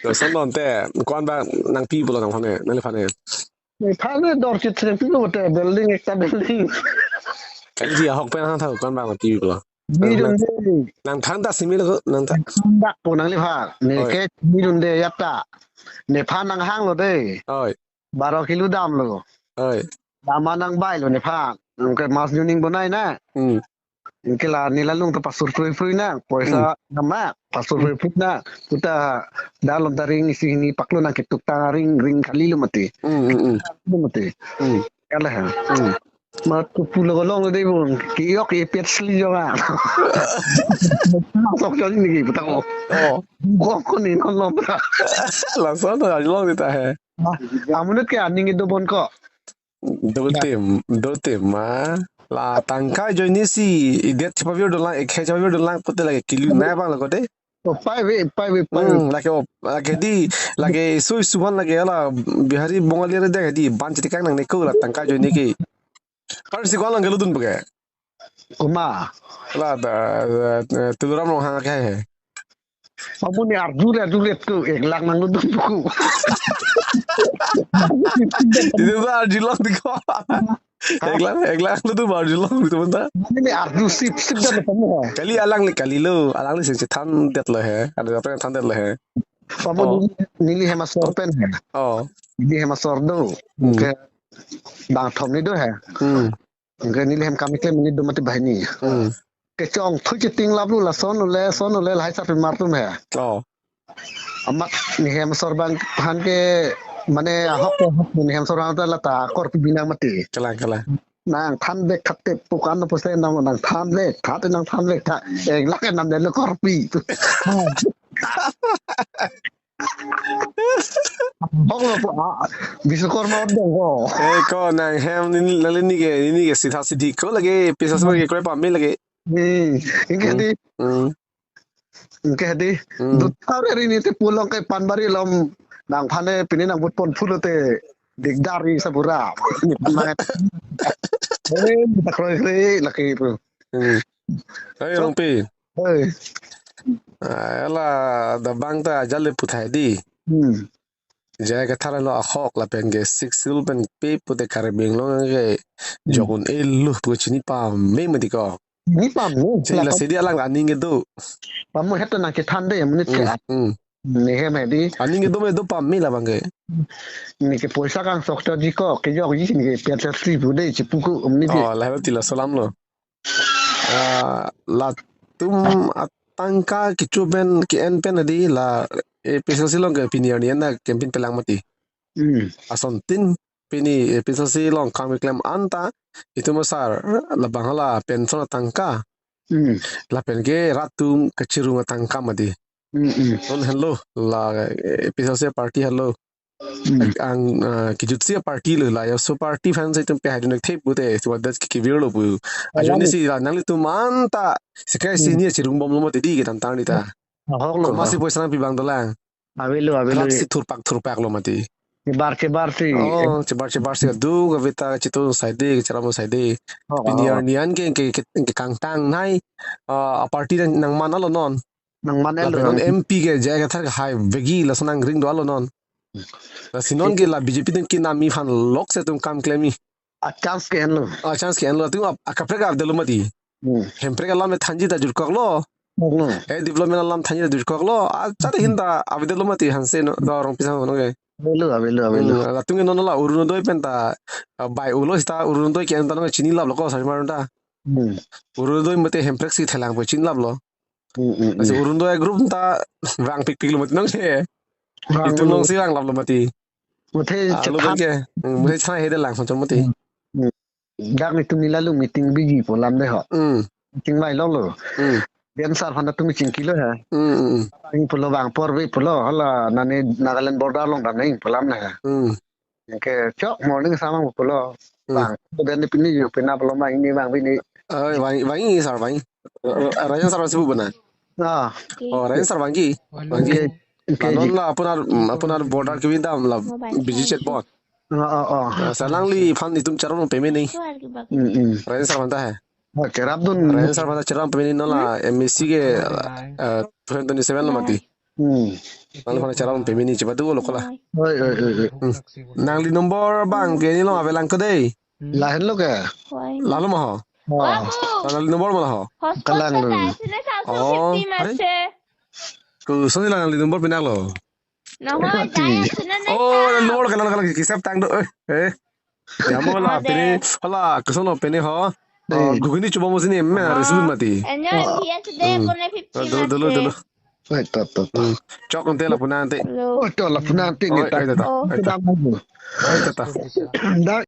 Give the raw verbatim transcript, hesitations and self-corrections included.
Lason non te, ko-an abang nangpi pulo nangphan he, nangliphan he? Nephan he dor chit seng pi pulote building ekta building. Kali ahok pen hang tha ko-an abang nangpi pulo? Nangdunde. Nangthantha si melo, nangtha. Nangdak po nangliphan. Ne Oi. ke nangdunde ya ta. Nephan nanghanglo de. Oi. Baro kilo damlo. Oi. Dam ma nangbailo nephan. Anke mas joining bonai na. Hmm. Anke la neli along ta pasur prui prui na. Poisa Hmm. dam ma pasur prui prui na. Puta dalom ta ring isi hini paklo nangketuk ta ring ring kalilo mati. Hmm, hmm, hmm. Lo mati. Hmm. Kala ha. Hmm. Mat ko pulo ko longlo de bung. Kiyok ipet sli jonga. Sok joni niki puta ko. Oh. Gok ko ni non lo puta. Lason ta arjulong di ta he. Ah, amonit ke aning kedo bon ko. Dote, dote ma. La tangka ajoine si idet chepavirdulang, ekhei chepavirdulang pulote lake kilo nai abang lake de. Oh, pai ve, pai ve, pai ve. Hmm, lake o, lake di, lake isu isu ban lake la Bihari Bongali re de di ban chiti kang nangne ko la tangka ajoine ke. Par si ko-an lang kelodun puke. Komat? La da, da, Tuliram Ronghang ke he. Amonit arju re arju re tu ek lakh nanglodun puku. Itum ta arjulong di ko. Ek lakh, ek lakh nanglodun arjulong di ko ta. Amonit arju sip sip dan kamu. Kali alangli kalilo, alangli sing chethandetlo he. Ada apa yang thandetlo he? Amonit Oh. neli, neli hem asor pen he. Oh. Neli hem asor do. Hmm. Ke bang thom ni do he. Hmm. Anke neli hem kam keklem ni do mati banghini. Hmm. Kechong thu chiting laplo lason ole, son ole lahai sarpi mar atum he. Oh. Amat ne hem asor abang aphan ke mane ahok ke ahok ne hem asor abang ta lata korpi binang mati. Kalang, kalang. Nangthan bek khat te pukan no pose nang nangthan bek khat nangthan bek khat. Ek lakh enam de lo korpi. Ahok lo po, ah, Biswakarma dong ko. Eh, ko nang hem ni, nangli ni ke, ni ke sitha sithi ko lake, pisa semua ke kre pame lake. Hmm, anke Hmm. di, Hmm. anke di. Hmm. Dut hari ni te pulang ke Panbari along nangphan he pini nangbut pon pulote dikdar ri sabura. Ni pan main. Eh, kita kroy kroy lake pu. Hmm. Hai, So, Rongpi. Hei. Ah, la da bang ta ajal le puthai di. Hmm. J I Kathar lo ahok lapen ke Sixth Schedule pen pe pute Karbi Anglong ke Hmm. jokun elu pu chini pame mati ko. Chini pame, Chini la la pam- sidi alang aning kedo. Pamo het nangkethan de amonit ke. Hmm, hmm. Ne hem he di. Aning kedo me do pame labang ke. Ne ke poisa kangsok ta di ko, kejok ji ne ke pet sri pu de chipuku amonit ke. Oh, la ti laso alam lo. Ah, latum atangka kecho pen ke-en pen di la A P H L C along ke pini arni an ta campaign pelang mati. Hmm. Asontin pini A P H L C along kam keklem anta itum asar labang hala pension atangka. Hmm. Lapen ke rat atum kachirung atangka mati. Hmm, hmm. Non henlo la A P H L C party henlo. Hmm. Ang, ah, kejutsi aparty lo la, ya so party aphan si itum pehai dun thekthe pute, so that ke kevirlo pu. Ajo Alam ni si la nanglitum anta, sekai si Hmm. ni chirung bomlo mati di kedamtang ni ta. Ahok lo Koma ba. si poisa nangpi abang dolang. Avelo, avelo. Trak si thurpak thurpak lo mati. Chebar chebar si. Oh, chebar chebar si adu kavita chitu saide, cheram saide. Oh, Pini oh. arni an ke, ke, ke, ke kangtang nai, ah, aparty nang, nangman alo non. Nangman alo Lapen non non. M P ke J I Kathar ke hai vegi lason nangring do alo non. Lasi non ke la B J P atum kenam aphan lok si itum kam klem ni. A chance ke-en lo. A chance ke-en lo. Atum ap, akaprek avedetlo mati. Hmm. Hemprek alam thanji ta jutkoklo. Hmm. Eh, development alam thanji ta jutkoklo. A chari hin ta avedetlo mati hanse no, do Rongpi sang no ke. Avelo, avelo, avelo. Hmm, latum ke non la Orunodoi pen ta, ah, bai ulo sita Orunodoi ke-en ta no chinilaplo ko sarmar ta. Hmm. Orunodoi mate hemprek si thelang po chinilaplo. Hmm, hmm, Lasi hmm. Orunodoi group ta vang pikpik lo mati nang he. Vang Itum lo. nong si vang lap lo mati. Muthe Ah, lo chethan. Bang ke. Hmm, muthe chana hede lang sonchon mati. Hmm, hmm. Dak ni tumi lalu meeting biji pu alam de ho. Hmm. Meeting vai lo lo. Hmm. Dian sar aphan tumi chingkilo he. Hmm, hmm, hmm. Ing pulo vang apor ve pulo hala nani Nagaland border along damnang pu alam he. Hmm. Anke chok morning samang pulo. Hmm. Vang. Kedo ni pini yo pina pulo ma ini vang pini. Eh, vang, vang ini sar vang. Eh, eh, Rajan sar si bu bana. Ah. Oh, Rajan sar vang ke. Vang ke. Anke, anke La non ji. la apunar, mm, apunar border kebi dam la Mobile biji charge. chet bot. Ah, ah, ah. Ah, salangliphan itum cheram peme ni. Hmm, hmm. Rajan sar aphanta he. Ah, cherap dun. Rajan sar aphanta cheram peme ni non la M A C ke, eh, twenty twenty-seven lo mati. Hmm. Nangli phone charong pemini chepadu lo kola. Oi, oi, oi, oi. Nangli number abang ke neli lo avelang ko dei. Lahenlo ke? Lalo ma ho? Oh. Nangli number ma la ho? Hotspot kalang lo. Sine sa so Oh, fifty are? Mase. Ko so nangli number pinaklo. Nahoi, mati. Dai, sine na Oh, sa. Nangli number kalang kalang kisap tang do. Eh, eh. Ya mo la Ade. Pini, hala, koson lo pini ho. Eh. Oh, guguni chuba mo sini, me, Ah. Resul mati. Enyo Oh. M P S de Hmm. Kone fifty Dolo, dolo, mase. Dolo. Ai, ta, ta, ta. Hmm. Chok ante lapu nang ante. Hello. Oh, to lapu nang ante Oi, nita. Oi, ta, ta. Oh. Oi, ta. Sedang mo. Oi, ta, ta. Dah.